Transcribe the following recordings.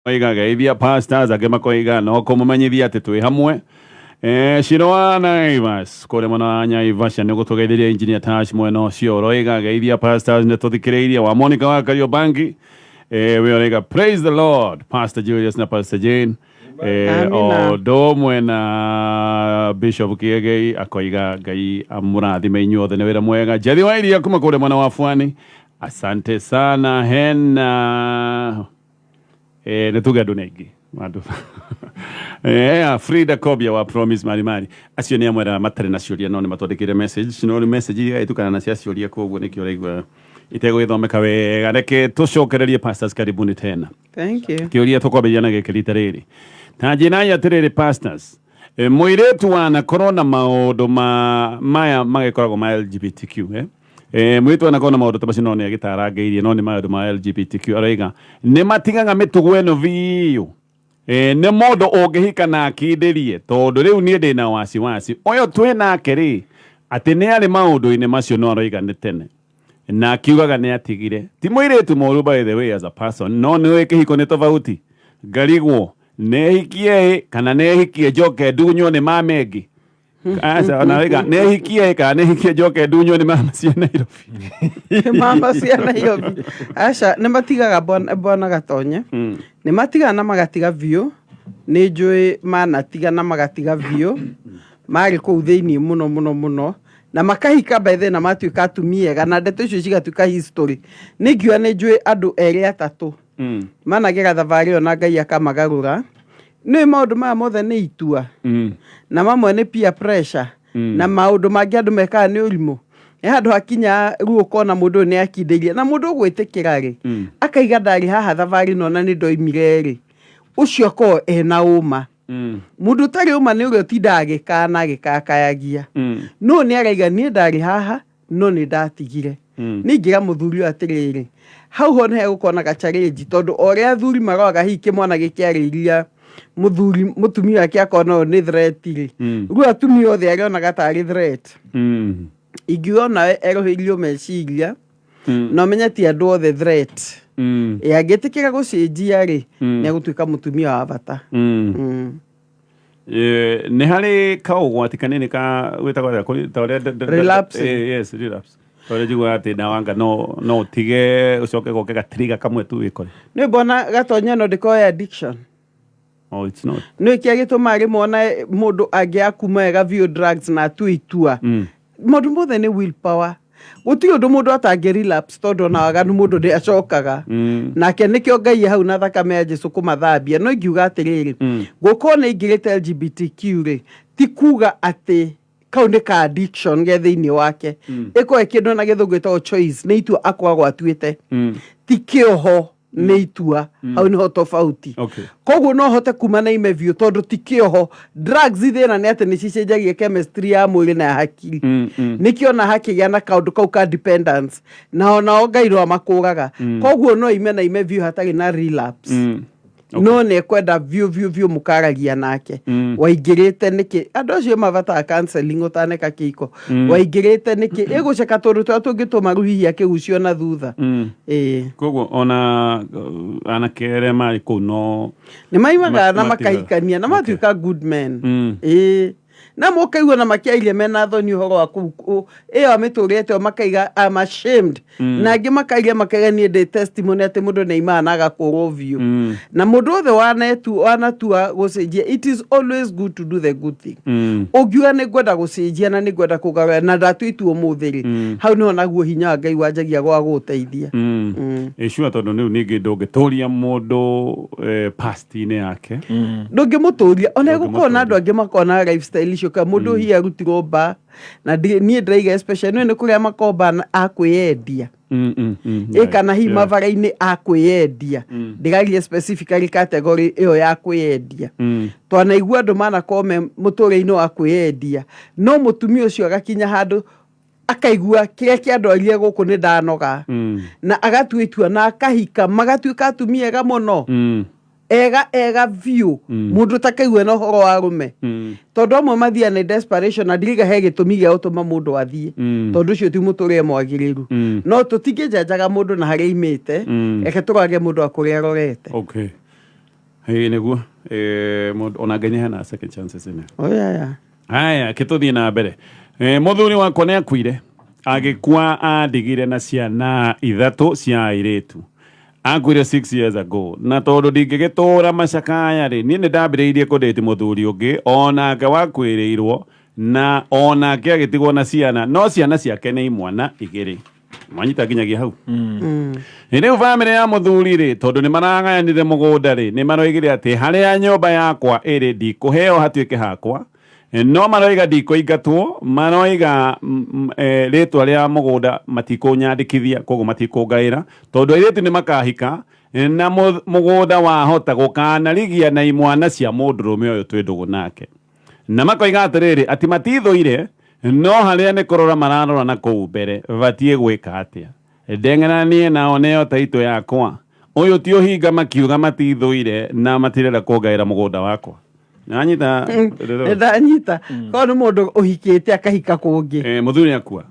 Oiga geithia pastors angĩ makoiga no kũmũmenyithia atĩ twĩ hamwe. Ciro wa Naivas kũrĩa mwena wa Naivasha nĩ ũgũtũgeithĩria engineer Tash mwena ũcio ũroiga geithia pastors nĩ tũthikĩrĩirie wa Monica wa Kariobangi. We ũroiga praise the Lord Pastor Julius na Pastor Jane. Amina. O ũndũ ũmwe na Bishop Kiegei akoiga Ngai amũrathime inyuothe nĩ wĩra mwega. Jethi wa iria kuma kũrĩa mwena wa Bwani, asante sana hena nĩ tuge andũ nĩ aingĩ andũ. Frida Kobia wa Promise Marimari, acio nĩ amwe arĩa matarĩ na ciũria no nĩ matwandĩkĩire message, no nĩ message iria itukana na cia ciũria, koguo nĩkĩo ũraigua itegũgĩthomeka wega. Reke tũcokererie pastors, karibuni tena. Thank you. Kĩũria tũkwambĩrĩria na gĩkĩ rita rĩrĩ, ta njĩrai atĩrĩrĩ pastors, mũirĩtu wanakorwo na maũndũ ma maya magĩkoragwo ma LGBTQ, eh? Mũirĩtu wanakorwo na maũndũ ta macio no nĩ agĩtarangĩirie no nĩ maũndũ ma LGBTQ, aroiga nĩ matigaga mĩtugo ĩno biũ. Nĩ mũndũ ũngĩhika na akindĩrie, tondũ rĩu niĩ ndĩna wasiwasi ũyũ twĩ nake rĩ atĩ nĩ arĩ maũndũ-inĩ macio, no aroiga nĩ tene na akiugaga nĩ atigire. Ti mũirĩtu mũru by the way as a person, no nĩ ũĩ kĩhiko nĩ tofauti. Ngarigwo nĩhikie ĩ kana nĩhikie njoke ndunywo nĩ mama ĩngĩ. Aca, ona wĩga nĩhikie ĩ kana nĩhikie njoke ndunywo nĩ mama cia Nairobi. Mama cia Nairobi, aca, nĩ matigaga bwana Gatonye. Nĩ matigaga na magatiga biũ. Nĩ njũĩ manatiga na magatiga biũ, marĩ kũu thĩinĩ mũno mũno mũno, na makahika by then na matuĩka atumia ega, na ndeto icio cigatuĩka history. Nĩ ngiuga nĩ njũĩ andũ erĩ atatũ managera thabarĩ ĩyo na Ngai akamagarũra. Nĩ maũndũ maya mothe nĩ itua na mamwe nĩ peer pressure na maũndũ mangĩ andũ mekaga nĩ ũrimũ. Nĩ handũ hakinya rĩu ũkona mũndũ ũyũ nĩ akindĩirie na mũndũ ũgwĩtĩkĩra rĩ, akaiga ndarĩ haha thabarĩ ĩno na nĩ ndoimire rĩ, ũcio akorwo ena ũma. Mũndũ ũtarĩ ũma nĩ ũrĩa ũtindaga agĩkana agĩkakayagia. No nĩ araiga niĩ ndarĩ haha no nĩ ndatigire. Nĩ ingĩra mũthuri ũyũ atĩrĩrĩ, hau ho nĩ hegũkorwo na gachallenge, tondũ o ũrĩa athuri maroraga hihi kĩmwana gĩkĩarĩria mũthuri mũtumia wake akona ũyũ nĩ threat rĩ, rĩu atumia othe arĩonaga tarĩ threat. Ingiuga onawe erũhĩirio meciria na ũmenye ti andũ othe threat. Ĩ angĩtĩkĩra gũcenjia rĩ, nĩ egũtuĩka mũtumia wa bata. Nĩ harĩ kaũgwati kanini ka gwĩtagwo atĩa? Ta ũrĩa Relapsing. Yes, relapse. Ta ũrĩa njiguaga atĩ ndawa anga no ũtige ũcoke goke gatrigger kamwe tu wĩkore. Nĩ mbona Gatonya no ndĩkorwo addiction. Oh, it's not. Nĩ kĩa gĩtũmaga rĩmwe ona mũndũ angĩaga kuma wega biũ drugs na atue itua, maũndũ mothe nĩ will power. Gũtirĩ ũndũ mũndũ atangĩ relapse, tondũ ona waganu mũndũ nĩ acokaga. Nake nĩkĩo Ngai e hau na thakame ya Jesu kũmathambia. No ingiuga atĩrĩrĩ, gũkorwo nĩ aingĩrĩte LGBTQ rĩ, ti kuga atĩ kau nĩ ka addiction ge thĩinĩ wake. Ĩkorwo ĩ kĩndũ na gĩthũngũ ĩtagwo choice, nĩ itua akoragwo atuĩte, ti kĩoho, nĩ itua. Hau nĩho tofauti. Koguo no hote kuma na ime biũ tondũ ti kĩoho. Drugs thĩna nĩ atĩ nĩ cicenjagia chemistry ya mwĩrĩ na ya hakiri. Nĩkĩo ona hakĩgĩa na kaũndũ kau ka dependence, na onao Ngai no amakũraga. Koguo no ime na ime biũ hatarĩ na relapse. No nĩ ekwenda biũ biũ biũ mũkaragia nake. Waingĩrĩte nĩkĩ? Andũ acio mabatara counseling ũtaneka kĩiko. Waingĩrĩte nĩkĩ? Ĩgũceka tũndũ tũrĩa tũngĩtũma rĩu hihi akĩgucio na thutha. Ĩĩ. Koguo ona anake arĩa marĩ kũu no Nĩ maimaga na matigaga. Makahikania na matuĩka good men. Ĩĩ, na mũkaigua na makĩairie mena thoni ũhoro wa kũu ĩyo amĩtũrĩte o makaiga, "I'm ashamed." Na angĩ makairia makaiga, "Niĩ ndĩ testimony atĩ mũndũ nĩ aimaga na agakũrwo biũ." Na mũndũ wothe wanatua gũcenjia, it is always good to do the good thing. Ũngiuga nĩ ngwenda gũcenjia na nĩ ngwenda kũgarũra na ndatua itua ũmũthĩ rĩ, hau nĩho naguo hinya wa Ngai wanjagia gwa gũgũteithia. Ĩcua tondũ rĩu ningĩ ndũngĩtũria mũndũ past-inĩ yake. Ndũngĩmũtũria ona ĩgũkorwo na andũ angĩ makona lifestyle icio ka mũndũ hihi arutirwo mba na niĩ ndĩraiga especially nĩ kũrĩa makomba a kwĩyendia. Ĩ kana hihi mabara-inĩ a kwĩyendia. Ndĩraria specifically category ĩyo ya kwĩyendia. Twanaigua andũ manakorwo me mũtũrĩre-inĩ wa kwĩyendia, no mũtumia ũcio agakinya handũ akaigua kĩrĩa kĩandwarire gũkũ nĩ ndanoga, na agatua itua na akahika, magatuĩka atumia ega mũno, ega ega biũ. Mũndũ ũtakaigua na ũhoro wa rũme, tondũ amwe mathiaga nĩ desperation, na ndiriga he gĩtũmi gĩa gũtũma mũndũ athiĩ, tondũ ũcio ti mũtũrĩre mwagĩrĩru. No tũtingĩnjanjaga mũndũ na harĩa aimĩte. Reke tũrage mũndũ wa kũrĩa arorete. Okay. Ĩĩ nĩguo. Mũndũ ona Ngai nĩaheanaga second chances ĩno. Oyaya. Haya, kĩtũthiĩ na mbere. Mũthuri wakwa nĩ akuire. Agĩkua andigire na ciana ithatũ cia airĩtu. Akuire 6 years ago. Na tondũ ndingĩgĩtũra macakaya rĩ, niĩ nĩ ndambĩrĩirie kũdate mũthuri ũngĩ onake wakuĩrĩirwo na onake agĩtigwo na ciana, no ciana ciake nĩ imwana igĩrĩ. Mwanyita nginyagia hau? Rĩu bamĩrĩ ya mũthuri rĩ, tondũ nĩ maragayanire mũgũnda rĩ, nĩ maroigire atĩ harĩa nyũmba yakwa ĩrĩ ndikũheo hatuĩke hakwa, no maroiga ndikũingatwo, maroiga rĩtwa rĩa mũgũnda matikũnyandĩkithia, koguo matikũngaĩra, tondũ airĩtu nĩ makahika na mũgũnda wahota gũkanarigia na imwana cia mũndũrũme ũyũ twĩ ndũgũ nake. Na makoiga atĩrĩrĩ, atĩ matithũire, no harĩa nĩ kũrora mararora na kũu mbere, batiĩ gwĩka atĩa? Ndeng'eranie nao nĩo taitũ yakwa. Ũyũ ti ũhinga makiuga matithũire na matirenda kũngaĩra mũgũnda wakwa. Nĩwanyita? Nĩ ndanyita. Korwo nĩ mũndũ ũhikĩte akahika kũngĩ. Mũthuri akua.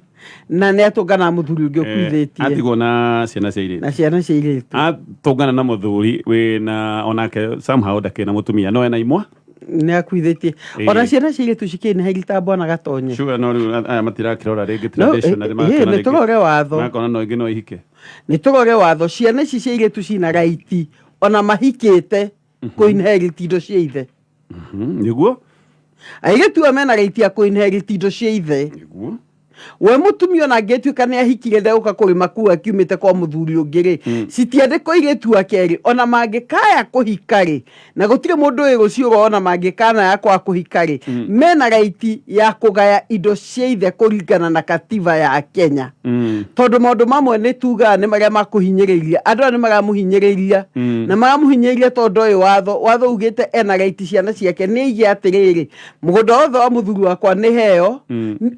Na nĩ atũngana na mũthuri ũngĩ ũkuithĩtie. Atigwo na ciana cia airĩtu. Na ciana cia airĩtu. Atũngana na mũthuri wĩna onake somehow ndakĩrĩ na mũtumia no ena imwa. Nĩ akuithĩtie. Ona ciana cia airĩtu cikĩrĩ na herita bwana Gatonye. Sure, no rĩu aya matirakĩrora rĩngĩ traditionally, makona nĩ tũrore watho. Makona no ingĩ no ihike. Nĩ tũrore watho, ciana ici cia airĩtu cina right ona mahikĩte kũ inherit indo cia ithe. Nĩguo? Airĩtu aya mena right ya kũ inherit indo cia ithe. Nĩguo. We mũtumia ona angĩtuĩka nĩ ahikire ndegũka kũrĩma kuu akiumĩte kwa mũthuri ũngĩ rĩ, citiandĩkwo airĩtu ake rĩ, ona mangĩkaya kũhika rĩ, na gũtirĩ mũndũ ũĩ rũciũ rwao ona mangĩkanaya kwa kũhika rĩ, mena right ya kũgaya indo cia ithe kũringana na katiba ya Kenya. Tondũ maũndũ mamwe nĩ tugaga nĩ marĩa makũhinyĩrĩria, andũ aya nĩ maramũhinyĩrĩria, na maramũhinyĩrĩria tondũ ũyũ watho, watho ugĩte ena right ciana ciake nĩ aige atĩrĩrĩ, mũgũnda wothe wa mũthuri wakwa nĩ heo,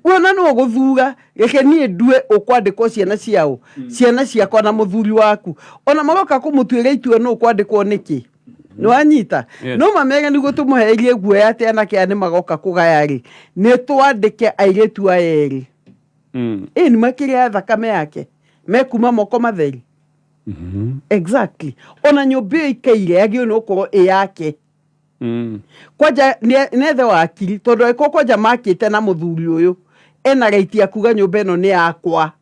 wona nĩ ũgũthura, reke niĩ ndue ũkwandĩkwo ciana ciao, ciana ciakwa na mũthuri waku. Ona maroka kũmũtuĩra itua nũ ũkwandĩkwo nĩkĩ? Nĩ wanyita? Yes. No mamere nĩguo tũmũherie guoya atĩ anake aya nĩ magoka kũgaya rĩ, nĩ twandĩke airĩtu aya erĩ. Ĩ nĩ makĩrĩa thakame yake, mekuma moko matheri. Exactly. Ona nyũmba ĩyo ikaire yagĩrĩirwo nĩ gũkorwo ĩ yake. Kwanja nĩ ethe wakiri, tondũ angĩkorwo kwanja makĩte na mũthuri ũyũ, ena right ya kuga nyũmba ĩno nĩ yakwa.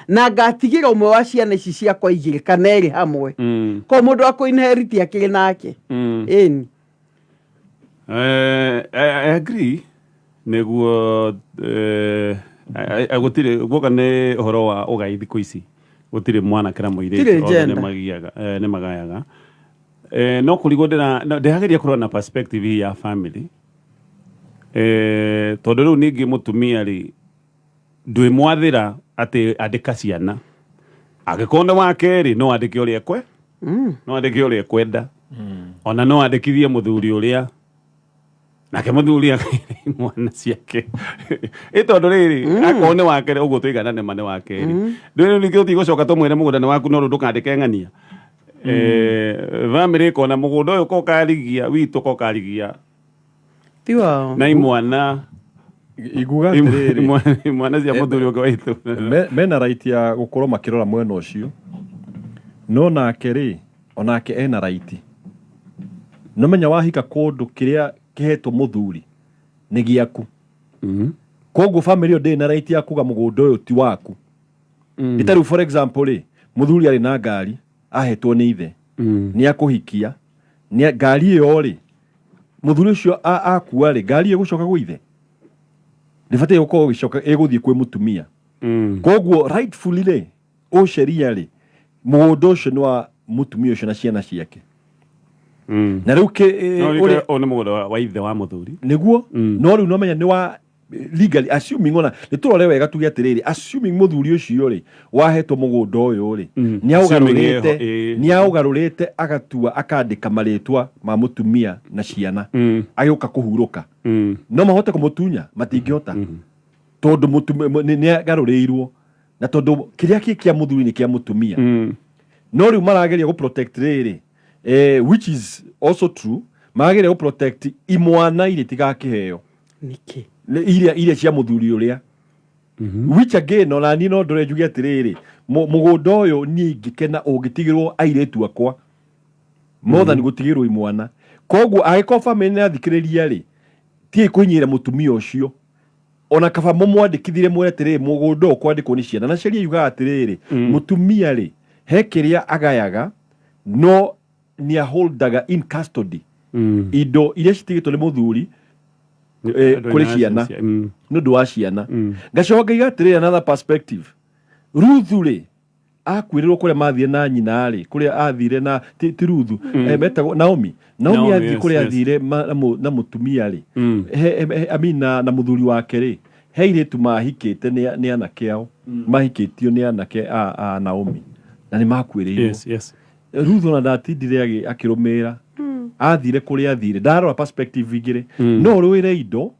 Na ngatigĩra ũmwe wa ciana ici ciakwa igĩrĩ kana erĩ hamwe. Ko mũndũ wa kũ-inherit akĩrĩ nake. Ĩni. I agree nĩguo gũtirĩ guoka nĩ ũhoro wa ũgai thikũ ici gũtirĩ mwanake na mũirĩtu Gũtirĩ othe gender. nĩmagiaga nĩmagayaga no kũrigwo ndĩrageria kũrora na perspective hii ya family tondũ rĩu ningĩ mũtumia rĩ ndwĩmwathĩra atĩ andĩka ciana angĩkorwo nĩ wa kerĩ no andĩke ũrĩa ekwe no andĩke ũrĩa ekwenda ona no andĩkithie mũthuri ũrĩa nake mũthuri akaire mwana ciake ĩ tondũ rĩrĩ akorwo nĩ wa kerĩ ũguo tũigana nĩma nĩ wa kerĩ rĩu ningĩ ũthiĩ gũcoka tũmwĩre mũgũnda nĩ waku no rĩu ndũkandĩke ng'ania bamĩrĩ ĩkona mũgũnda ũyũ ko karigia witũ ko karigia Ti wao. na imwana Iguga atĩrĩrĩ imwana cia mũthuri ũngĩ wa itũũra mena right ya gũkorwo makĩrora mwena ũcio no nake rĩ onake ena right no menya wahika kũndũ kĩrĩa kĩhetwo mũthuri nĩ gĩaku koguo family ĩyo ndĩrĩ na right ya kuga mũgũnda ũyũ ti waku nĩ ta rĩu for example rĩ mũthuri arĩ na ngari ahetwo nĩ ithe nĩ akũhikia ngari ĩyo rĩ mũthuri ũcio akua rĩ ngari ĩyo ĩgũcoka gwĩ ithe ndĩbataire gũkorwo ĩgĩcoka ĩgũthiĩ kwĩ mũtumia koguo rightfully rĩ o sheria rĩ mũgũnda ũcio nĩ wa mũtumia ũcio na ciana ciake na rĩu ũrĩa ũyũ nĩ mũgũnda wa ithe wa mũthuri nĩguo no rĩu no menya nĩ wa legally assuming ona nĩ tũrore wega tuge atĩrĩrĩ assuming mũthuri ũcio rĩ wahetwo mũgũnda ũyũ rĩ nĩ aũgarũrĩte Assuming ĩho, nĩ aũgarũrĩte agatua akandĩka marĩtwa ma mũtumia na ciana agĩũka kũhurũka no mahote kũmũtunya matingĩhota tondũ nĩ agarũrĩirwo na tondũ kĩrĩa kĩ kĩa mũthuri nĩ kĩa mũtumia no rĩu marageria gũ protect rĩrĩ which is also true marageria gũ protect imwana iria itigakĩheo Nĩkĩ? Iria cia mũthuri ũrĩa which again ona niĩ no ndore njuge atĩrĩrĩ mũgũnda ũyũ niĩ ingĩkena ũngĩtigĩrwo airĩtu akwa. More than gũtigĩrwo imwana. Koguo angĩkorwo family nĩ athikĩrĩria rĩ, tigai kũhinyĩrĩria mũtumia ũcio. Ona kaba mũmwandĩkithire mwĩre atĩrĩrĩ, mũgũnda ũyũ kwandĩkwo nĩ ciana. Na sheria yugaga atĩrĩrĩ, mũtumia rĩ, he kĩrĩa agayaga no nĩ aholdaga in custody indo iria citigĩtwo nĩ mũthuri kũrĩ ciana nĩ ũndũ wa ciana. Ngacoka ngaiga atĩrĩrĩ, another perspective, Ruthu rĩ, akuĩrĩrwo kũrĩa mathire na nyina rĩ, kũrĩa athire na ti Ruthu, metagwo Naomi. Naomi Naomi, athiĩ kũrĩa athire na mũtumia rĩ, I mean na mũthuri wake rĩ, he airĩtu mahikĩte nĩ anake ao, mahikĩtio nĩ anake a Naomi na nĩ makuĩrĩirwo. Ruth ona ndatindire akĩrũmĩrĩra, athire kũrĩa athire. Ndarora perspective igĩrĩ, no ũrũĩre indo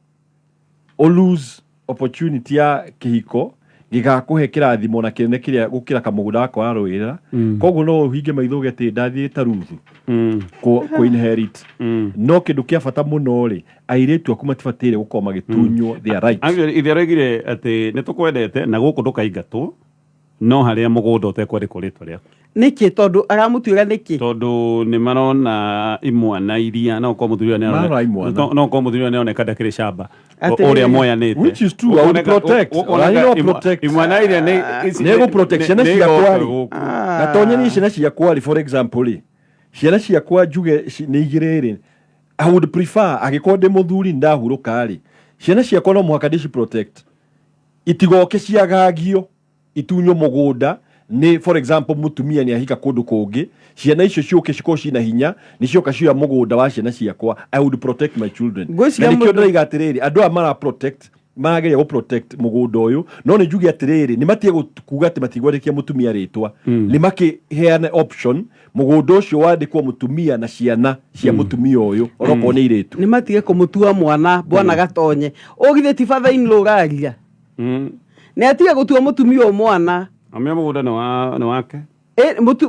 o lose opportunity ya kĩhiko gĩgakũhe kĩrathimo na kĩnene kĩrĩa gũkĩra kamũgũnda gaka ũrarũĩrĩra. Koguo no ũhinge maitho uge atĩ ndathiĩ ta Ruthu kũ inherit. No kĩndũ kĩa bata mũno rĩ, airĩtu aku matibataire gũkorwo magĩtunywo their right. Actually, ithe aroigire atĩ nĩ tũkwendete na gũkũ ndũkaingatwo, no harĩa mũgũnda ũtekwandĩkwo rĩtwa rĩaku. Nĩkĩ? Tondũ aramũtuĩra nĩkĩ? Tondũ nĩ marona imwana iria no korwo mũthuri ũyũ nĩarona- Marora imwana. no korwo mũthuri ũyũ nĩaroneka ndakĩrĩ camba Atĩrĩrĩ. ũrĩa moyanĩte. Which is true, I would protect. Ũkoneka Ona no protect. imwana iria nĩ ici- Nĩ gũ-protect ciana nĩ ciakwa igoka rĩ. gũkũ. Gatonye ni ciana ciakwa rĩ, for example rĩ, ciana ciakwa njuge nĩ igĩrĩ rĩ, I would prefer angĩkorwo ndĩ mũthuri ndahurũka rĩ, ciana ciakwa no mũhaka ndĩci protect itigoke ciagagio itunywo mũgũnda nĩ, for example, mũtumia nĩ ahika kũndũ kũngĩ, ciana icio ciũke cikorwo ciina hinya nĩ cioka cioya mũgũnda wa ciana ciakwa. I would protect my children. Ngwĩciria Na nĩkĩo mũndũ- ndĩraiga atĩrĩrĩ, andũ aya mara protect, marageria gũ protect mũgũnda ũyũ, no nĩ njuge atĩrĩrĩ, nĩ matige kuga atĩ matigwandĩkia mũtumia rĩtwa, nĩ makĩheane option mũgũnda ũcio wandĩkwo mũtumia na ciana cia mũtumia ũyũ onokorwo nĩ irĩtu. Nĩ matige kũmũtua mwana bwana Gatonye. Ũgithĩ ti father in law ũraria? Nĩ atige gũtua mũtumia ũyũ mwana. Amĩa mũgũnda nĩ wake.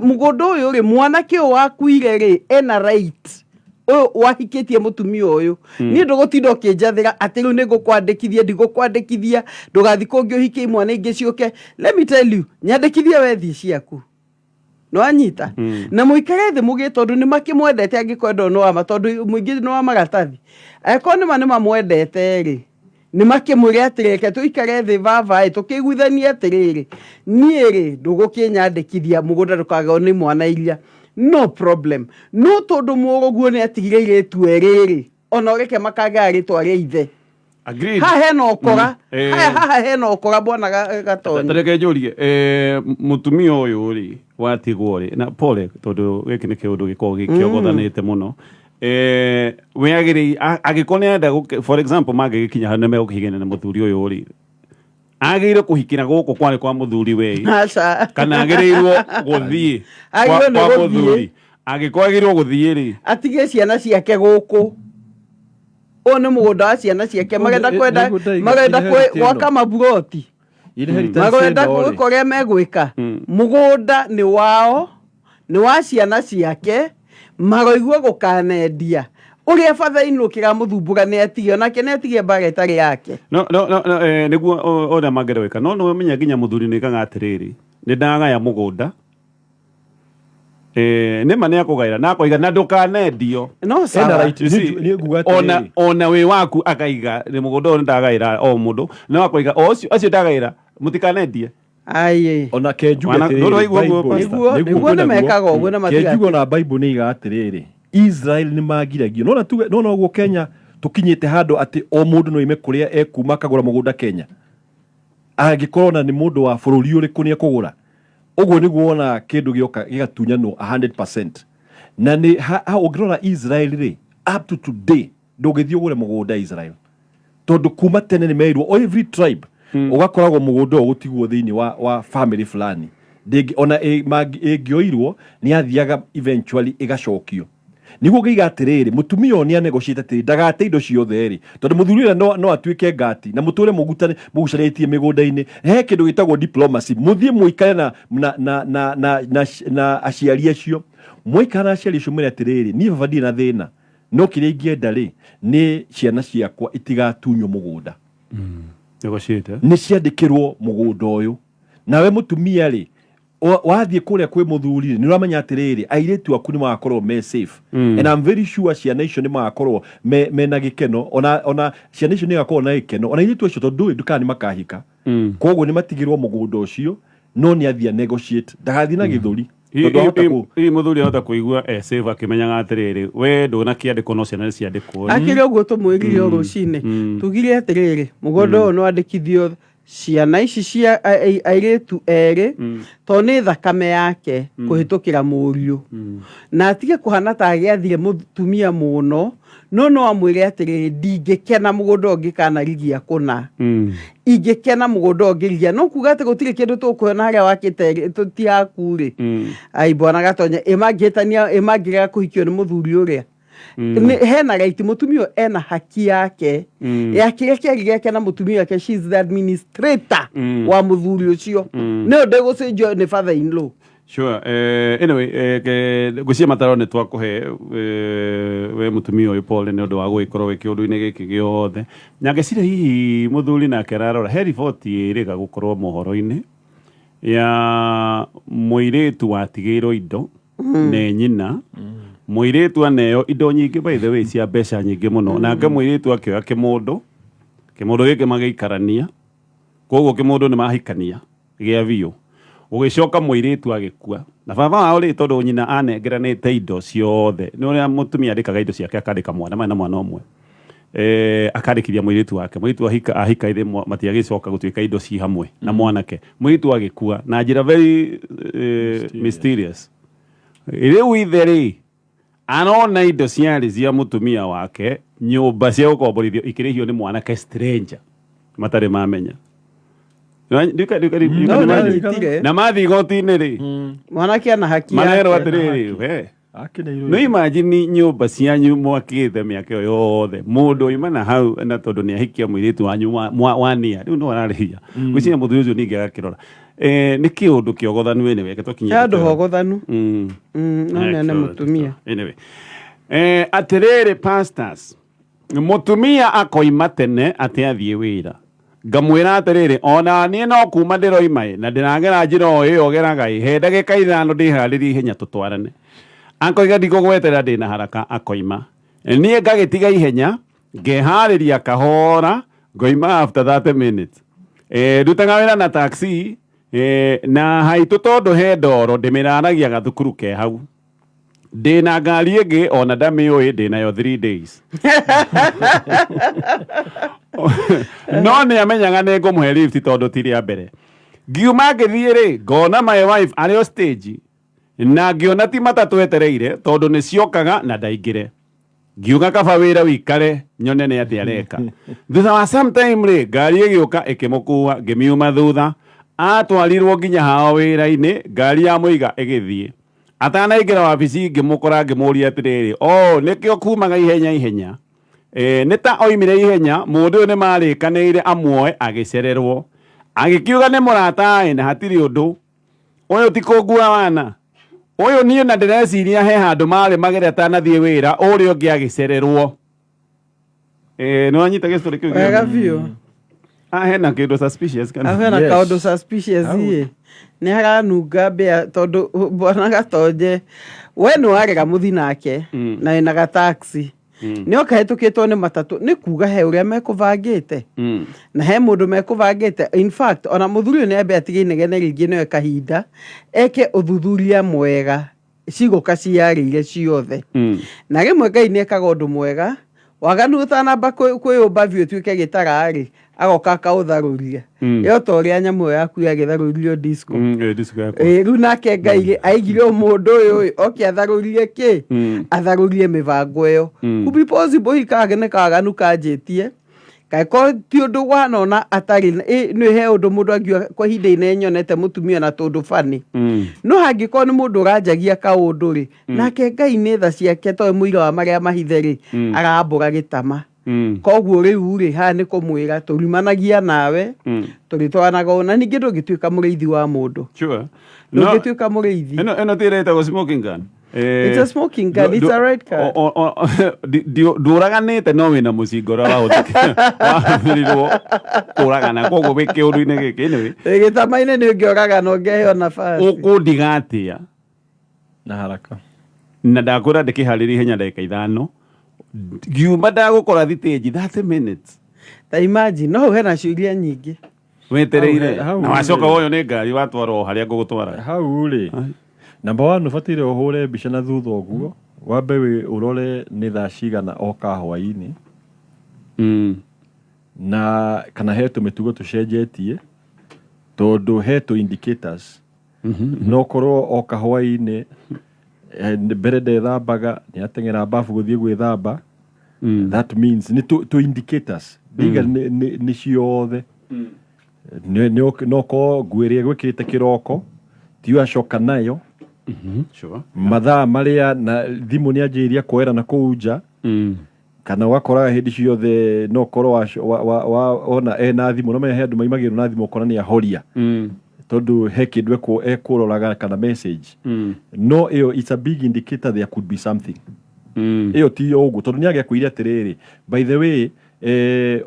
Mũgũnda ũyũ rĩ, mwanake ũyũ wakuire rĩ, ena right ũyũ wahikĩtie mũtumia ũyũ. Niĩ ndũgũtinda ũkĩnjathĩra atĩ rĩu nĩ ngũkwandĩkithia, ndigũkwandĩkithia, ndũgathiĩ kũngĩ ũhikie imwana ingĩ ciũke. Let me tell you, nyandĩkithie wethiĩ ciaku. Nĩwanyita? Na mũikare thĩ mũgĩe, tondũ nĩ makĩmwendete, angĩkwenda ũyũ nĩ wa ma, tondũ mũingĩ nĩ wa maratathi. Angĩkorwo nĩma nĩ mamwendete rĩ, nĩ makĩmwĩre atĩrĩ, reke tũikare thĩ baba ĩ, tũkĩiguithanie atĩrĩrĩ, niĩ rĩ ndũgũkĩnyandĩkithia mũgũnda ndũkageo nĩ mwana iria, no problem. No tondũ mũrũguo nĩ atigire airĩtu erĩ rĩ, ona ũreke makagaya rĩtwa rĩa ithe. Agreed. Haha hena ũkora. Haha haha hena ũkora bwana Gatonye. Tareke njũrie, mũtumia ũyũ rĩ watigwo rĩ, na pole tondũ gĩkĩ nĩ kĩũndũ gĩkoragwo gĩkĩogothanĩte mũno, we agĩrĩire angĩkorwo nĩ arenda for example mangĩgĩkinya hau nĩ megũkĩhikania na mũthuri ũyũ rĩ, agĩrĩire kũhikĩra gũkũ kwarĩ kwa mũthuri we Aca. kana agĩrĩirwo gũthiĩ Agĩrĩirwo nĩ kwa gũthiĩ. mũthuri? Angĩkorwo agĩrĩirwo gũthiĩ rĩ, atige ciana ciake gũkũ. Ũyũ nĩ mũgũnda wa ciana ciake. Marenda kwenda Nĩguo ndaiga marenda inherit ĩno. gwaka maburoti, Inheritance marenda ĩno rĩ. gwĩka ũrĩa megwĩka. Mũgũnda nĩ wao, nĩ wa ciana ciake, maroigua gũkanendia ũrĩa bathainũ kĩramũthumbũra. Nĩ atige onake, nĩ atige mbara ĩtarĩ yake. No, nĩguo ũrĩa mangĩenda gwĩka, no nĩ ũmenya nginya mũthuri nĩ ĩkaga atĩrĩrĩ, nĩ ndagaya mũgũnda, nĩma nĩ akũgaĩra na akoiga na ndũkanendio. No Ena sawa. right. You see, Nĩ nguga ona atĩrĩrĩ. ona wĩ waku akaiga nĩ mũgũnda ũyũ nĩ ndagaĩra o mũndũ, no akoiga o ũcio acio ndagaĩra mũtikanendie. Aye. Ona ke njuge Wana- atĩrĩrĩ, ndũrĩ waigua ũguo, Bible- Pastor? Nĩguo Nĩguo nĩ mekaga ũguo na Ke matiga. njuge ona Bible nĩ iga atĩrĩrĩ, Israel nĩ magiragio. Nona tuge nona ũguo Kenya tũkinyĩte handũ atĩ o mũndũ no oime kũrĩa ekuma akagũra mũgũnda Kenya. Angĩkorwo ona nĩ mũndũ wa bũrũri ũrĩkũ nĩ ekũgũra. Ũguo nĩguo wona kĩndũ gĩoka gĩgatunyanwo 100%. Na nĩ ũngĩrora Israel rĩ, up to today ndũngĩthiĩ ũgũre mũgũnda Israel. Tondũ kuma tene nĩ merirwo o every tribe ũgakoragwo mũgũnda ũyũ gũtigwo thĩinĩ wa family fulani. Ndĩngĩ ona ĩngĩoirwo nĩ yathiaga eventually ĩgacokio. Nĩguo ngĩiga atĩrĩrĩ, mũtumia ũyũ nĩ anegotiate atĩrĩ, ndagate indo ciothe rĩ, tondũ mũthuri ũrĩa no atuĩke ngati na mũtũre mũgucanĩtie mĩgũnda-inĩ. He kĩndũ gĩtagwo diplomacy, mũthiĩ mũikare na aciari acio. Mwaikara na aciari acio mwĩre atĩrĩrĩ, niĩ baba ndirĩ na thĩna, no kĩrĩa ingĩenda rĩ, nĩ ciana ciakwa itigatunywo mũgũnda. Negotiate. Nĩ ciandĩkĩrwo mũgũnda ũyũ. Nawe mũtumia rĩ, Wathiĩ kũrĩa kwĩ mũthuri nĩ ũramenya atĩrĩrĩ, airĩtu aku nĩ magakorwo me safe, and I'm very sure ciana icio nĩ magakorwo mena gĩkeno, ona ciana icio nĩ igakorwo na gĩkeno, ona airĩtu acio, tondũ ndũĩ ndũkana nĩ makahika. Koguo nĩ matigĩrwo mũgũnda ũcio, no nĩ athiĩ a negotiate, ndagathiĩ na gĩthũri, tondũ ahota kũ Hihi mũthuri ahota kũigua e safe akĩmenyaga atĩrĩrĩ, we ndũnakĩandĩkwo no ciana nĩ ciandĩkwo? Akĩrĩ ũguo tũmwĩrire o rũcinĩ, tugire atĩrĩrĩ, mũgũnda ũyũ nĩ wandĩkithio ciana ici cia airĩtu erĩ, tondũ nĩ thakame yake kũhĩtũkĩra mũriũ, na atige kũhana ta agĩathire mũtumia mũno, no amwĩre atĩrĩrĩ, ndingĩkena mũgũnda ũngĩkanarigia kũna, ingĩkena mũgũnda ũngĩrigia, no kuga atĩ gũtirĩ kĩndũ tũkũheo harĩa wakĩte ti haku rĩ. Ai, bwana Gatonye, ĩmangĩhĩtania, ĩmangĩrega kũhikio nĩ mũthuri ũrĩa. Hena right, mũtumia ũyũ ena haki yake ya kĩrĩa kĩarĩ gĩake na mũtumia wake. She is the administrator wa mũthuri ũcio, nĩyo ndĩgũcenjio nĩ father in law. Sure. Anyway, ngwĩciria mataro nĩ twakũhe, we mũtumia ũyũ, pole nĩ ũndũ wa gũgĩkorwo wĩ kĩũndũ-inĩ gĩkĩ gĩothe. Na ngeciria hihi mũthuri nake ararora he riboti ĩrĩga gũkorwo mohoro-inĩ ya mũirĩtu watigĩirwo indo nĩ nyina. Mũirĩtu aneo indo nyingĩ, by the way, cia mbeca nyingĩ mũno, nake mũirĩtu akĩoya kĩmũndũ, kĩmũndũ gĩkĩ magĩikarania, koguo kĩmũndũ nĩ mahikania gĩa biũ. Gũgĩcoka mũirĩtu agĩkua, na baba wao rĩ, tondũ nyina anengeranĩte indo ciothe, nĩ ũrĩa mũtumia andĩkaga indo ciake, akandĩka mwana, marĩ na mwana ũmwe, akandĩkithia mũirĩtu wake. Mũirĩtu ahika, ahika ithe matiagĩcoka gũtuĩka indo ci hamwe na mwanake. Mũirĩtu agĩkua na njĩra very mysterious. Rĩu ithe rĩ, arona indo ciarĩ cia mũtumia wake, nyũmba cia gũkomborithio, ikĩrĩhio nĩ mwanake stranger matarĩ mamenya. No, no, nyitire. Na mathiĩ igoti-inĩ rĩ, mwanake ana haki marerwo yake. Atĩrĩrĩ, we Akeneirwo. No imagine nyũmba cianyu mwakĩte mĩaka ĩyo yothe, mũndũ oima na hau, na tondũ nĩ ahikia mũirĩtu wanyu wania, rĩu no ararĩhia. Gwĩciria mũthuri ũcio ningĩ agakĩrora, nĩ kĩũndũ kĩogothanu. Anyway, reke tũkinye He handũ gĩtĩo. hogothanu. No nene mũtumia. Anyway, atĩrĩrĩ pastors, mũtumia akoima tene atĩ athiĩ wĩra, ngamwĩra atĩrĩrĩ, ona niĩ no kuma ndĩroima ĩ, na ndĩragera njĩra o ĩyo geraga ĩ, he ndagĩka 5 ndĩharĩrie ihenya tũtwarane. Akoiga ndikũgweterera, ndĩna haraka. Akoima, niĩ ngagĩtiga ihenya, ngeharĩria kahora, ngoima after 30 minutes. Ndutaga wĩra na taxi, na haitũ tondũ he ndoro, ndĩmĩraragia gathukuru ke hau. Ndĩna ngari ĩngĩ ona ndamĩũĩ, ndĩnayo 3 days, no nĩ amenyaga nĩ ngũmũhe lift tondũ ti rĩa mbere. Ngiuma ngĩthiĩ rĩ, ngona my wife arĩ o stage, na ngĩona ti matatũ etereire, tondũ nĩ ciokaga na ndaingĩre. Ngiuga kaba wĩra wikare nyone nĩ atĩa areka. Thutha wa sometime rĩ, ngari ĩgĩũka ĩkĩmũkua, ngĩmiuma thutha. Atwarirwo nginya hao wĩra-inĩ, ngari ya mũiga ĩgĩthiĩ. Atanaingĩra wabici ngĩmũkora, ngĩmũria atĩrĩrĩ, o nĩkĩo kumaga ihenya ihenya? Nĩ ta oimire ihenya. Mũndũ ũyũ nĩ marĩkanĩire amuoe, agĩcererwo. Agĩkiuga nĩ mũrata na hatirĩ ũndũ ũyũ ti kũngua wana ũyũ. Niĩ na ndĩreciria he handũ marĩ magere atanathiĩ wĩra, ũrĩa ũngĩ agĩcererwo. Nĩ wanyita gĩstory kĩu? Wega biũ. Ah, hena kĩndũ suspicious kana? Hau hena Yes. kaũndũ suspicious. Hau. Ĩ nĩ haranunga mbĩa, tondũ bwana Gatonje, we nĩ warega mũthi nake na wĩna gataxi, nĩ oka hetũkĩtwo nĩ matatũ, nĩ kuga he ũrĩa mekũbangĩte na he mũndũ mekũbangĩte. In fact, ona mũthuri ũyũ nĩ ambe atige inegene rĩingĩ, nĩwe kahinda eke ũthuthuria mwega, cigũka ciyarĩire ciothe. Na rĩmwe Ngai nĩ ekaga ũndũ mwega, waganu ũtanamba kwĩyũmba biũ ũtuĩke gĩtara-rĩ, agoka akaũtharũria. Ĩyo ta ũrĩa nyamũ ĩyo yaku yagĩtharũririo disco. Disco yakwa. Ĩ, rĩu nake Ngai rĩ, aigire o mũndũ ũyũ ĩ, oke atharũrie kĩ, atharũrie mĩbango ĩyo. Could be possible hihi nĩ kawaganu kanjĩtie, kaĩkorwo ti ũndũ wanona atarĩ nĩ he ũndũ mũndũ angiuga kwa ihinda inene nyonete mũtumia na tũndũ bani. No hangĩkorwo nĩ mũndũ ũranjagia kaũndũ rĩ, nake Ngai nĩ tha ciake, toĩ mũira wa marĩa mahithe rĩ, arambũra gĩtama. Koguo rĩu rĩ, haha nĩ kũmwĩra tũrimanagia nawe, tũrĩtwaranaga ũũ, na ningĩ ndũngĩtuĩka mũrĩithi wa mũndũ. Sure. No, Ndũngĩtuĩka mũrĩithi. Ĩno ti ĩrĩa ĩtagwo smoking gun. It's a smoking gun. It's a red card. Ndũraganĩte no wĩna mũcinga ũrĩa wahũthĩrirwo kũragana, koguo wĩ kĩũndũ-inĩ gĩkĩ. Anyway, Gĩtama-inĩ nĩ ũngĩoragana ũngĩheo nafasi. Ũkũndiga atĩa? Na haraka. Na ndakwĩra ndĩkĩharĩria ihenya ndagĩka 5 ngiuma ndagũkora thitĩnji 30 minutes. Ta imagine, no hau hena ciũria nyingĩ. Wetereire Hau- na wacoka woyo nĩ ngari watwarwo harĩa ngũgũtwara. Hau rĩ, number one, ũbataire ũhũre mbica na thutha ũguo, wambe wĩ ũrore nĩ thaa cigana oka hwaĩ-inĩ, na kana he tũmĩtugo tũcenjetie, tondũ he tũ indicators. No korwo oka hwaĩ-inĩ, mbere ndethambaga, nĩ ateng'era bafu gũthiĩ gwĩthamba. That means nĩ tũ indicators ndiga nĩ ciothe. No korwo nguo ĩrĩa gwĩkĩrĩte kĩroko tiyo acoka nayo. Mathaa marĩa na thimũ nĩ anjĩrĩria kuoera na kũu nja, kana ũgakoraga hĩndĩ ciothe no korwo ona ena thimũ, no menya he andũ maimagĩrwo na thimũ, ũkona nĩ ahoria, tondũ he kĩndũ ekũroraga kana message. No ĩyo, it's a big indicator there could be something. Ĩyo ti ũguo, tondũ nĩ agĩakwĩire atĩrĩrĩ, by the way,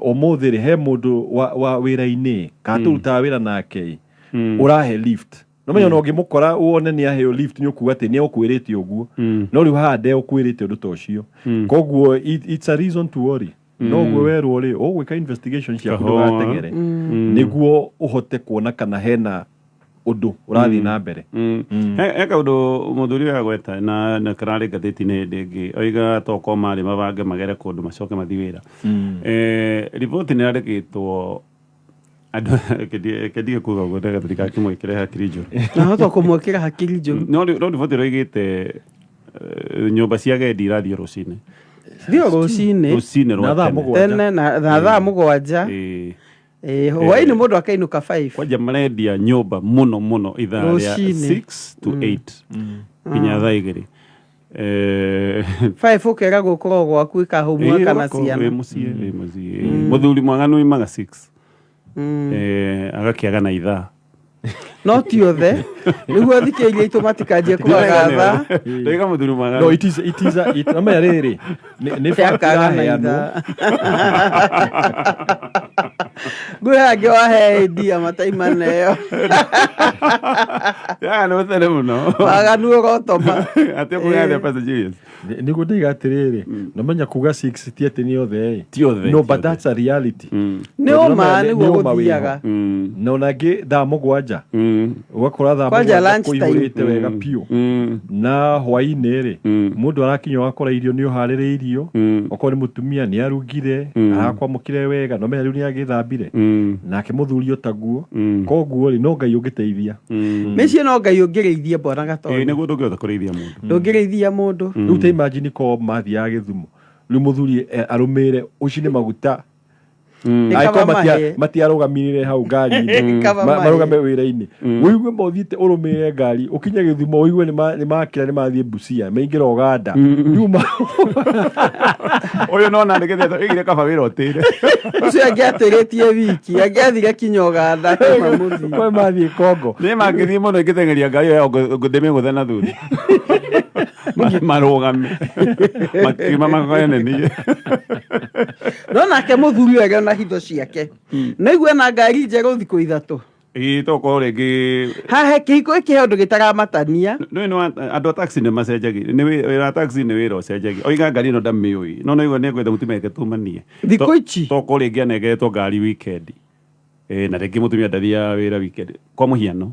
ũmũthĩ rĩ, he mũndũ wa wĩra-inĩ kana tũrutaga wĩra nake ũrahe lift. No menya ona ũngĩmũkora wone nĩ aheo lift, nĩ ũkuga atĩ nĩ ũkwĩrĩte ũguo. No rĩu haha ndeũkwĩrĩte ũndũ ta ũcio, koguo it's a reason to worry. No ũguo werwo rĩ, ũgwĩka investigation ciaku. Kahũa. Ndũgateng'ere nĩguo ũhote kuona kana hena ũndũ ũrathiĩ na mbere. He kaũndũ mũthuri ũyũ agweta na kararĩ ngathĩti-inĩ hĩndĩ ĩngĩ, oiga tokorwo marĩ mabange magere kũndũ macoke mathiĩ wĩra. Riboti nĩ yandĩkĩtwo andũ kendige kuga ũguo nĩgetha tũtikakĩmwĩkĩre hakiri njũru. Nahota kũmwĩkĩra hakiri njũru. No riboti ĩroigĩte nyũmba cia agendi irathiĩ rũcinĩ. Thio rũcinĩ. Rũcinĩ rwa Na thaa tene. 7. Tene na thaa 7. Hwaĩ-inĩ mũndũ akainũka 5. Kwanja marendia nyũmba mũno mũno ithaa rĩa Rũcinĩ. 6 to 8 nginya thaa 2. 5 ũkeragwo ũkorwo gwaku ĩka homework kana Wĩ ciana. mũciĩ, wĩ mũciĩ. Mũthuri mwaganu imaga 6, agakĩaga na ithaa. No ti othe, nĩguo thikĩrĩria itũ matikanjie kũmagatha. Ndoiga mũthuri mwaganu. No it is a it amenya rĩrĩ nĩ fact Akaga na ĩraheanwo. ithaa ngwĩ angĩ wahe ndia mataimaneo. Yaga nĩ tene mũno. Waganu ũrotoma. Atĩ ũkũgĩa Pastor Julius. Nĩguo ndaiga atĩrĩrĩ, nomenya kuga 6 ti atĩ nĩ othe ĩ. Ti othe, No, ti but othe. that's a reality. Nĩ Tondũ ũma. nomenya Nĩguo nĩ ũma wĩho. gũthiaga. Na ona angĩ thaa 7, ũgakora thaa Kwanja 7 lunch time. kũihũrĩte wega biũ. Na hwaĩ-inĩ rĩ, mũndũ arakinya ũgakora irio nĩ ũharĩrĩirio. Okorwo nĩ mũtumia nĩ arugire, arakwamũkire wega, nomenya rĩu nĩ agĩthambire. Nake mũthuri otaguo. Koguo rĩ, no Ngai ũngĩteithia. Mĩciĩ no Ngai ũngĩrĩithie, bwana Ĩĩ, Gatonyo. Nĩguo ndũngĩhota kũrĩithia mũndũ. Ndũngĩrĩithia mũndũ. Rĩu ta imagine ko mathiaga Gĩthumo, rĩu mũthuri arũmĩrĩre ũcine maguta. Nĩ Angĩkorwo kaba mahe. Matiarũgamire hau ngari-inĩ, Kaba mahe. marũgame wĩra-inĩ, ũigue mothiĩte ũrũmĩrĩre ngari ũkinye Gĩthumo, ũigue nĩ makĩra nĩ mathiĩ Busia, maingĩra Ũganda. Rĩu Ũyũ nona nĩgetha ĩgire kaba wĩra ũtĩre. Ũcio angĩatĩrĩtie wiki angĩathire kinya Ũganda akĩuma mũthiĩ. Kwa mathiĩ Kongo. Nĩ mangĩthiĩ mũno ingĩteng'eria ngari ĩyo ndĩmĩgũthe na thutha. Marũgame makiuma makorene niĩ. No nake mũthuri ũyũ arĩ ona hitho ciake, no igue na ngari njerũ thikũ 3. Ĩĩ, tokorwo rĩngĩ. Hahe kĩhiko gĩkĩ he ũndũ gĩtaramatania. Nĩ andũ a taxi nĩ macenjagia, nĩ wĩra wa taxi nĩ wĩra ũcenjagia. Oiga ngari ĩno ndamĩũĩ, no no igua nĩ ekwenda mũtumia eke tumanie. Thikũ ici. Tokorwo rĩngĩ anengeretwo ngari weekend. Na rĩngĩ mũtumia ndathiaga wĩra weekend kwa mũhiano.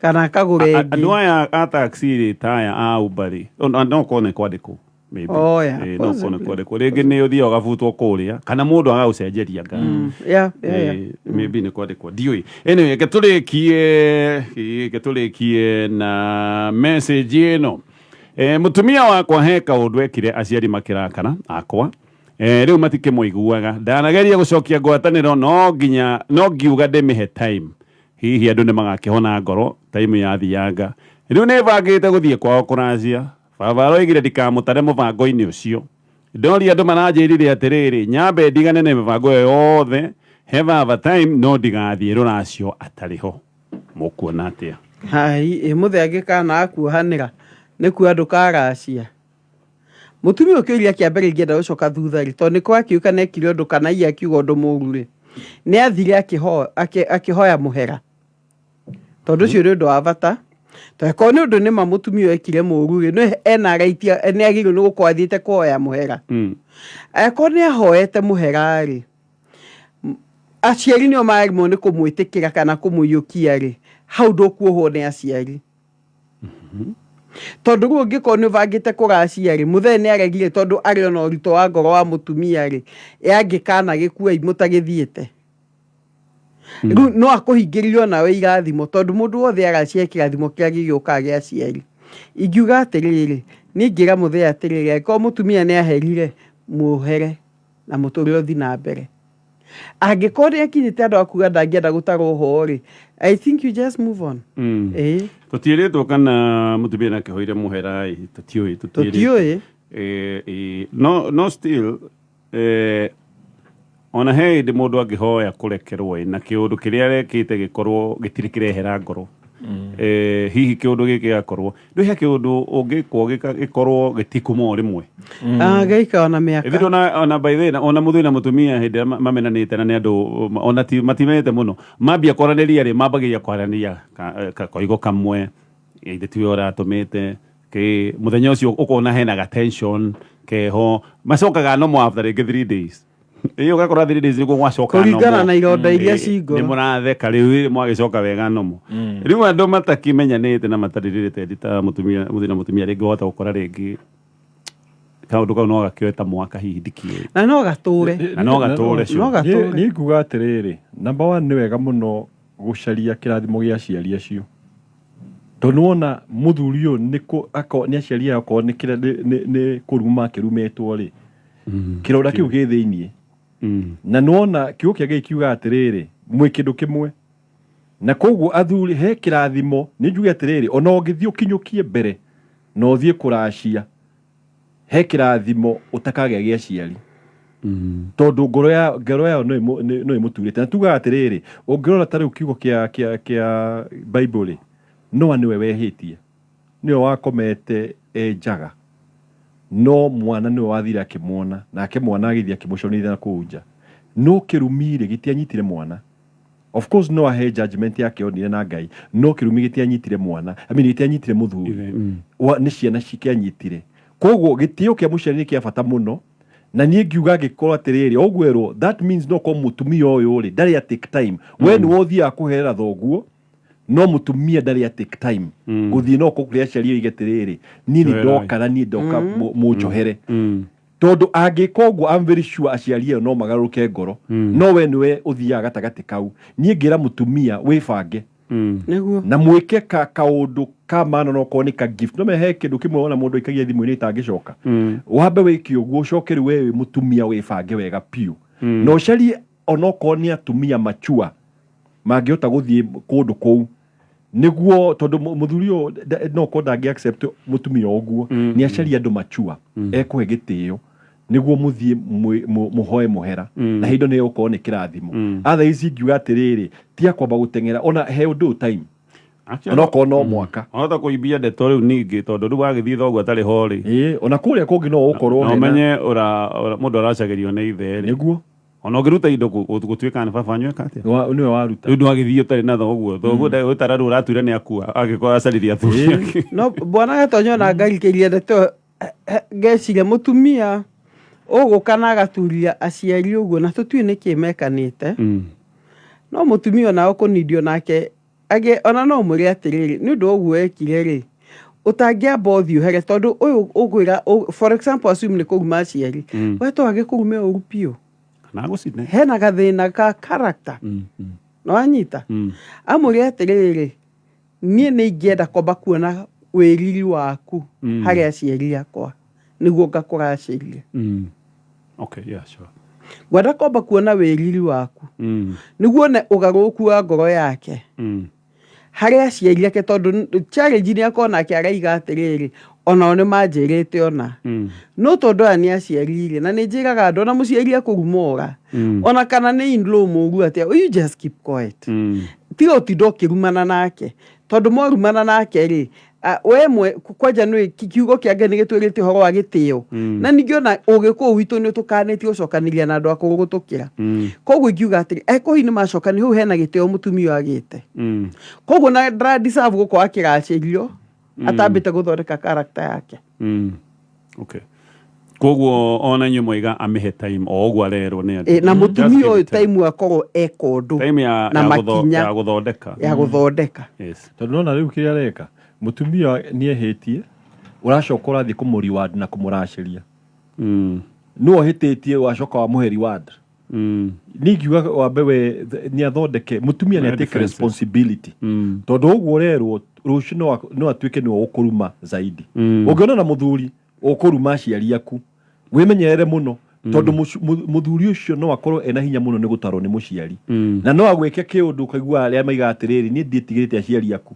Kana akagũra Andũ ĩngĩ. Aya a taxi rĩ, ta aya a Uber rĩ, no korwo nĩ kwandĩkwo maybe. Oh, yeah, No korwo nĩ possibly. kwandĩkwo, rĩngĩ nĩ ũthiaga ũgabutwo kũrĩa kana mũndũ agagũcenjeria ngari. Maybe nĩ kwandĩkwo, ndiũĩ. Anyway, reke tũrĩkie na message ĩno. Mũtumia wakwa he kaũndũ ekire aciari makĩrakara akwa. Rĩu matikĩmũiguaga. Ndanageria gũcokia ngwatanĩro, no nginya no ngiuga ndĩmĩhe time, hihi andũ nĩ magakĩhona ngoro. Time yathianga, rĩu nĩ bangĩte gũthiĩ kwao kũracia. Baba aroigire ndikamũtare mũbango-inĩ ũcio. Ndoria andũ maranjĩrire atĩrĩrĩ, nyambe ndigane na mĩbango ĩyo yothe, he baba time, no ndigathiĩ rũracio atarĩ ho. Mũkuona atĩa? Hai, ĩ mũthee angĩkana akuohanĩra. Nĩ kuga ndũkaracia. Mũtumia ũkĩũria kĩa mbere ingĩenda gũcoka thutha rĩ, tondũ nĩ kwakiuka na ekire ũndũ kana iye akiuga ũndũ mũru rĩ, nĩ athire akĩhoya mũhera. Tondũ ũcio nĩ ũndũ wa bata. Tondũ korwo nĩ ũndũ nĩma mũtumia ũyũ ekire mũru rĩ, nĩ ena right nĩ agĩrĩirwo nĩ gũkorwo athiĩte kũhoya mũhera. Angĩkorwo nĩ ahoete mũhera rĩ, aciari nĩo maremwo nĩ kũmwĩtĩkĩra kana kũmũiyũkia rĩ, hau ndũkuohwo nĩ aciari. Tondũ rĩu ũngĩkorwo nĩ ũbangĩte kũracia rĩ, mũthee nĩ aregire tondũ arĩ ona ũritũ wa ngoro wa mũtumia rĩ, ĩ angĩkana gĩkua mũtagĩthiĩte. Rĩu no akũhingĩrĩrie onawe irathimo tondũ mũndũ wothe aracia kĩrathimo kĩrĩa gĩgĩũkaga gĩa aciari. Ingiuga atĩrĩrĩ, niĩ ingĩra mũthee atĩrĩrĩ, angĩkorwo mũtumia nĩ aherire, muohere na mũtũrĩre ũthiĩ na mbere. Angĩkorwo nĩ akinyĩte handũ ha kuga ndangĩenda gũtarwo ho rĩ, I think you just move on. Ĩĩ. Tũtiĩrĩtwo kana mũtumia nĩ akĩhoire mũhera ĩ, tũtiũĩ, tũtiĩrĩtwo. Tũtiũĩ. No, no still, ona he hĩndĩ mũndũ angĩhoya kũrekerwo ĩ, na kĩũndũ kĩrĩa arekĩte gĩkorwo gĩtirĩ kĩrehera ngoro. Hihi kĩũndũ gĩkĩ gĩgakorwo ndũ he kĩũndũ ũngĩkwo gĩkorwo gĩtikuma o rĩmwe. Gĩikara ona mĩaka. Ĩthĩ ona by the way, ona mũthuri na mũtumia hĩndĩ ĩrĩa mamenanĩte na nĩ andũ, ona matimenete mũno, mambia kwaranĩria rĩ, mambagĩrĩria kwaranĩria koigo kamwe, ithe tiwe ũratũmĩte, kĩ mũthenya ũcio ũkona hena ga tension keho, macokaga no after rĩngĩ 3 days. Ĩĩ ũgakora 3 days nĩguo gwacoka Kũringana normal. na ironda iria ci ngoro. Nĩ mũratheka rĩu mwagĩcoka wega nomo. Rĩu andũ matakĩmenyanĩte na matarĩ related ta mũtumia, mũthuri na mũtumia rĩngĩ wahota gũkora rĩngĩ kaũndũ kau no gakĩoe ta mwaka hihi ndikĩũĩ. Na no gatũre. Na no gatũre, sure. No gatũre. Niĩ nguga atĩrĩrĩ, number one nĩ wega mũno gũcaria kĩrathimo gĩa aciari acio. Tondũ nĩwona mũthuri ũyũ nĩ kũ-, akorwo nĩ aciari aya okorwo nĩ kĩrĩa, nĩ, nĩ, nĩ kũruma akĩrumĩtwo rĩ, kĩronda kĩu gĩ thĩiniĩ. Na nĩwona kiugo kĩa Ngai kiugaga atĩrĩrĩ, mwĩ kĩndũ kĩmwe. Na koguo athuri he kĩrathimo, nĩ njuge atĩrĩrĩ, ona ũngĩthiĩ ũkinyũkie mbere na ũthiĩ kũracia, he kĩrathimo ũtakagĩa gĩa aciari. Tondũ ngoro ya, ngoro yao no ĩmũ-, nĩ, no ĩmũturĩte. Na tugaga atĩrĩrĩ, ũngĩrora ta rĩu kiugo kĩa, kĩa, kĩa Bible rĩ, Noa nĩwe wehĩtie, nĩwe wakomete e njaga, no mwana nĩwe wathire akĩmuona, nake mwana agĩthiĩ akĩmũconithia na kũu nja. No kĩrumi rĩ, gĩtianyitire mwana. Of course no ahe judgment yake onire na Ngai, no kĩrumi gĩtianyitire mwana, I mean gĩtianyitire mũthuri. Wa, nĩ ciana cikĩanyitire. Koguo gĩtĩo kĩa mũciari nĩ kĩa bata mũno, na niĩ ngiuga angĩkorwo atĩrĩrĩ, ũguo erwo, that means no korwo mũtumia ũyũ rĩ, ndarĩ a take time. We nĩwe ũthiaga kũherera thoguo, no mũtumia ndarĩ a take time gũthiĩ no kũrĩ aciari oige atĩrĩrĩ, niĩ nĩ ndoka na niĩ ndoka mũnjohere. Tondũ angĩka ũguo, I'm very sure aciari ayo no magarũrũke ngoro. No we nĩwe ũthiaga gatagatĩ kau. Niĩ ngĩra mũtumia wĩbange. Nĩguo. Na mwĩke kaũndũ ka maana no korwo nĩ ka gift. No he kĩndũ kĩmwe wona mũndũ aikagia thimũ-inĩ itangĩcoka. Wambe wĩke ũguo, ũcoke rĩu we wĩ mũtumia wĩbange wega biũ. Na ũcarie onokorwo nĩ atumia mature mangĩhota gũthiĩ kũndũ kũu. Nĩguo tondũ mũthuri ũyũ no korwo ndangĩ accept mũtumia ũguo, nĩ acarie andũ mature, ekũhe gĩtĩo nĩguo mũthiĩ mũhoe mũhera. Na hĩndĩ ĩyo nĩ gũkorwo nĩ kĩrathimo. Otherwise ingiuga atĩrĩrĩ, ti akwamba gũteng'era, ona he ũndũ ũyũ time. Actually, Onokorwo no mwaka. Wahota kũimbia ndeto rĩu ningĩ, tondũ rĩu wagĩthiĩ thoguo atarĩ ho rĩ. Ĩĩ, ona kũrĩa kũngĩ no ũkorwo Na hena. ũmenye mũndũ aracagĩrio nĩ ithe rĩ. Nĩguo. Ona ũngĩruta indo gũtuĩka nĩ baba wanyu eka atĩa? Nĩwe waruta. Rĩu ndwagĩthiĩ ũtarĩ na thoguo. Thoguo ũtara rĩu ũratuire nĩ akua, angĩkorwo acaririe athuri ake. No bwana Gatonyo ona ngarikĩria ndeto ĩyo, ngeciria mũtumia ũgũka na agaturia aciari ũguo na tũtiũĩ nĩkĩ mekanĩte. No mũtumia ona ũkũnindio nake angĩ ona no ũmwĩre atĩrĩrĩ, nĩ ũndũ wa ũguo ekire rĩ, ũtangĩamba ũthiĩ ũhere tondũ ũyũ ũkwĩra, for example assume nĩ kũruma aciari. We to agĩkũrume ũru biũ. Kana agũcine. Hena gathĩna ka character. Nĩ wanyita? Amwĩre atĩrĩrĩ, niĩ nĩ ingĩenda kwamba kuona wĩriri waku harĩ aciari akwa nĩguo ngakũracĩria. Okay, yeah, sure. Ngwenda kwamba kuona wĩriri waku nĩguo one ũgarũrũku wa ngoro yake harĩ aciari ake, tondũ challenge nĩ akorwo nake araiga atĩrĩrĩ, onao nĩ manjĩrĩte ona. No tondũ aya nĩ aciari rĩ, na nĩ njĩraga andũ ona mũciari akũruma ora, ona kana nĩ in-law mũru atĩa, you just keep quiet. Tiga ũtinda ũkĩrumana nake, tondũ mwarumana nake rĩ, We mwe kwanja nĩ kiugo kĩa Ngai nĩ gĩtwĩrĩte ũhoro wa gĩtĩo, na ningĩ ona ũgĩkũyũ witũ nĩ ũtũkanĩtie gũcokanĩria na andũ akũrũ gũtũkĩra. Koguo ingiuga atĩrĩ, angĩkorwo hihi nĩ macokania, hau hena gĩtĩo mũtumia ũyũ agĩte. Koguo na ndara deserve gũkorwo akĩracĩrio atambĩte gũthondeka character yake. Okay, koguo ona inyuĩ mwaiga amĩhe time o ũguo arerwo nĩ andũ. Na Just mũtumia give ũyũ it time. Time akorwo eka ũndũ Time ya, na ya, makinya ya gũthondeka. Ya gũthondeka. Yes. Tondũ nona rĩu kĩrĩa areka, mũtumia nĩ ehĩtie, ũracoka ũrathiĩ kũmũ reward na kũmũracĩria. Nĩwe ũhĩtĩtie, wacoka wamũhe reward. Niĩ ingiuga wambe we nĩ athondeke mũtumia nĩ No atake defensive. responsibility, tondũ ũguo ũrerwo rũciũ no atuĩke nĩwe ũkũruma zaidi. Ũngĩona na mũthuri ũkũruma aciari aku, wĩmenyerere mũno, tondũ mũthuri ũcio no akorwo ena hinya mũno nĩ gũtarwo nĩ mũciari, na no agwĩke kĩũndũ ũkaigua arĩa maiga atĩrĩrĩ, niĩ ndiĩtigĩrĩte aciari aku.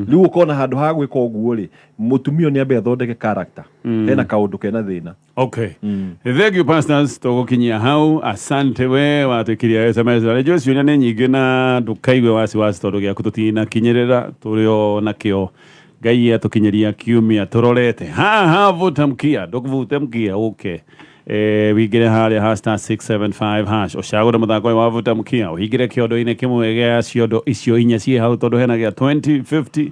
Rĩu ũkona handũ ha gwĩka ũguo rĩ, mũtumia ũyũ nĩ ambe athondeke character, hena kaũndũ kena thĩna. Okay, thank you, pastors. Tũgũkinyia hau. Asante we watwĩkiria SMS, na rĩnjũ ciũria nĩ nyingĩ, na ndũkaigue wasiwasi tondũ gĩaku tũtinakinyĩrĩra, tũrĩ o nakĩo. Ngai atũkinyĩria kiumia tũrorete haha. Vuta mkia, ndũkuvute mkia, ũke wingĩre harĩa ha *675# ũcagũre mũthako ũyũ wa vuta mkia, ũhingĩre kĩondo-inĩ kĩmwe gĩa ciondo icio inya ciĩ hau, tondũ hena gĩa 20, 50,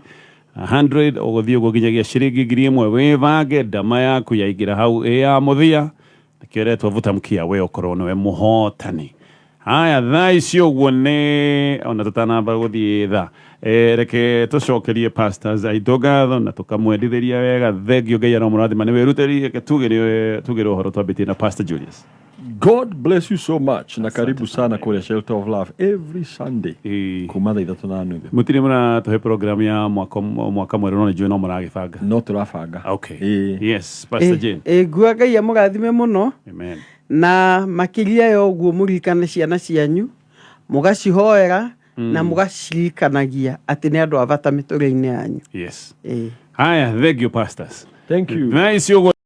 100, ũgũthiĩ ũguo nginyagia ciringi 1000. Wĩbange ndama yaku yaingĩra hau ĩ ya mũthia, nĩkĩo ĩretwo vuta mkia, we ũkorwo nĩwe mũhotani. Haya, thaa ici ũguo nĩ ona tũtanamba gũthiĩ thaa, reke tũcokerie pastors aitũ ngatho na tũkamwendithĩria wega. Thengio, Ngai aromũrathima nĩ wĩrutĩri. Reke tugĩre tugĩre ũhoro, twambĩtie na Pastor Julius. God bless you so much, na karibu sana kũrĩa Shelter of Love every Sunday kuma thaa 3:30. Mũtirĩ mũratũhe program ya mwaka mwerũ, no nĩ njũĩ no mũragĩbanga. No tũrabanga. Okay. Ĩĩ. Yes, Pastor Jane. Ngua Ngai amũrathime mũno. Amen. Na makĩria ya ũguo, mũririkane ciana cianyu, mũgacihoera na mũgacirikanagia atĩ nĩ andũ a bata mĩtũrĩre-inĩ yanyu. Yes. Ĩĩ. Haya, thank you, pastors. Thank you. Thaa ici ũguo.